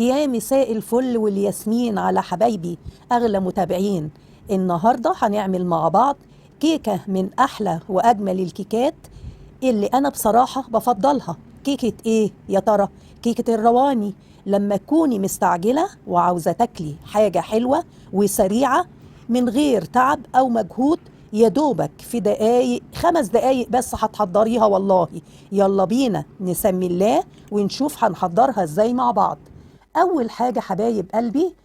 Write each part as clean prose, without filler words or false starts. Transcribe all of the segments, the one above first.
يا مساء الفل والياسمين على حبايبي أغلى متابعين. النهاردة هنعمل مع بعض كيكة من أحلى وأجمل الكيكات اللي أنا بصراحة بفضلها. كيكة إيه يا ترى؟ كيكة الرواني. لما تكوني مستعجلة وعاوزة تاكلي حاجة حلوة وسريعة من غير تعب أو مجهود، يا دوبك في دقايق، 5 دقايق بس هتحضريها والله. يلا بينا نسمي الله ونشوف هنحضرها ازاي مع بعض. أول حاجة حبايب قلبي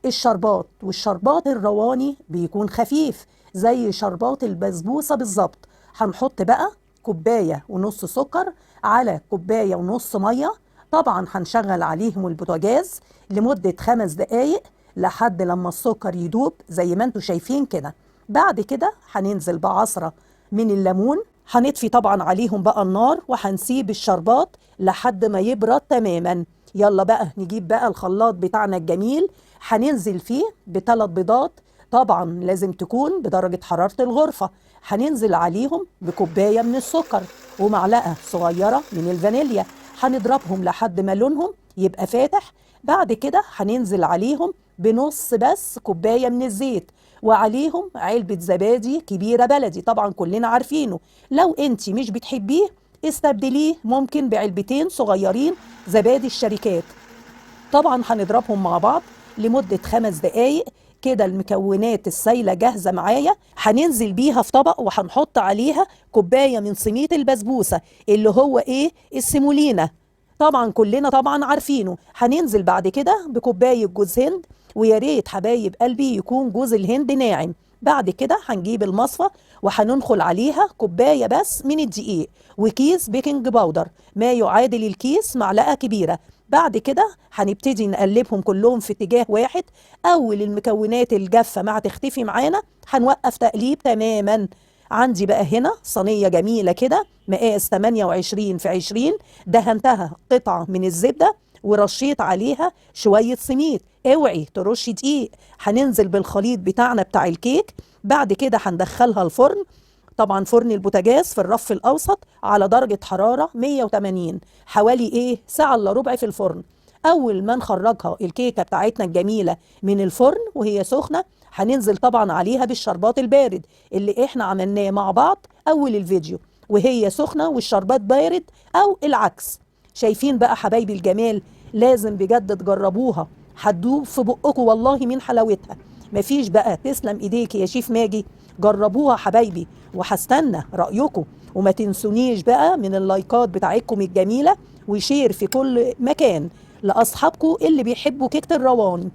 الشربات، والشربات الرواني بيكون خفيف زي شربات البسبوسة بالظبط. هنحط بقى 1.5 كوباية سكر على 1.5 كوباية مية. طبعا هنشغل عليهم البوتاجاز لمدة 5 دقايق لحد لما السكر يدوب زي ما انتوا شايفين كده. بعد كده هننزل بعصرة من الليمون، هنطفي طبعا عليهم بقى النار وهنسيب الشربات لحد ما يبرد تماما. يلا بقى نجيب بقى الخلاط بتاعنا الجميل، هننزل فيه ب3 بيضات، طبعا لازم تكون بدرجة حرارة الغرفة. هننزل عليهم بكوباية من السكر ومعلقة صغيرة من الفانيليا، هنضربهم لحد ما لونهم يبقى فاتح. بعد كده هننزل عليهم بنص بس كوباية من الزيت، وعليهم علبة زبادي كبيرة بلدي، طبعا كلنا عارفينه. لو انت مش بتحبيه استبدليه ممكن بعلبتين صغيرين زبادي الشركات. طبعا هنضربهم مع بعض لمدة 5 دقايق كده. المكونات السايلة جاهزة معايا، هننزل بيها في طبق وهنحط عليها كوباية من سميط البسبوسة اللي هو ايه؟ السيمولينا، طبعا كلنا طبعا عارفينه. هننزل بعد كده بكوباية جوز هند، ويا ريت حبايب قلبي يكون جوز الهند ناعم. بعد كده هنجيب المصفى وهننخل عليها كوباية بس من الدقيق وكيس baking powder ما يعادل الكيس معلقة كبيرة. بعد كده هنبتدي نقلبهم كلهم في اتجاه واحد. أول المكونات الجافة ما هتختفي معانا هنوقف تقليب تماما. عندي بقى هنا صينية جميلة كده مقاس 28 في 20، دهنتها قطعة من الزبدة ورشيت عليها شوية سميد، اوعي ترشي دقيق. هننزل بالخليط بتاعنا بتاع الكيك. بعد كده هندخلها الفرن، طبعا فرن البوتاجاز في الرف الأوسط على درجة حرارة 180، حوالي ايه؟ ساعة إلا ربع في الفرن. أول ما نخرجها الكيكة بتاعتنا الجميلة من الفرن وهي سخنة، هننزل طبعا عليها بالشربات البارد اللي احنا عملناه مع بعض أول الفيديو، وهي سخنة والشربات بارد أو العكس. شايفين بقى حبايبي الجمال؟ لازم بجد تجربوها، هتدوب في بقكم والله من حلاوتها. مفيش بقى، تسلم ايديك يا شيف ماجي. جربوها حبايبي وهستنى رأيكم، وما تنسونيش بقى من اللايكات بتاعتكم الجميلة، و share في كل مكان لأصحابكم اللي بيحبوا كيكة الرواني.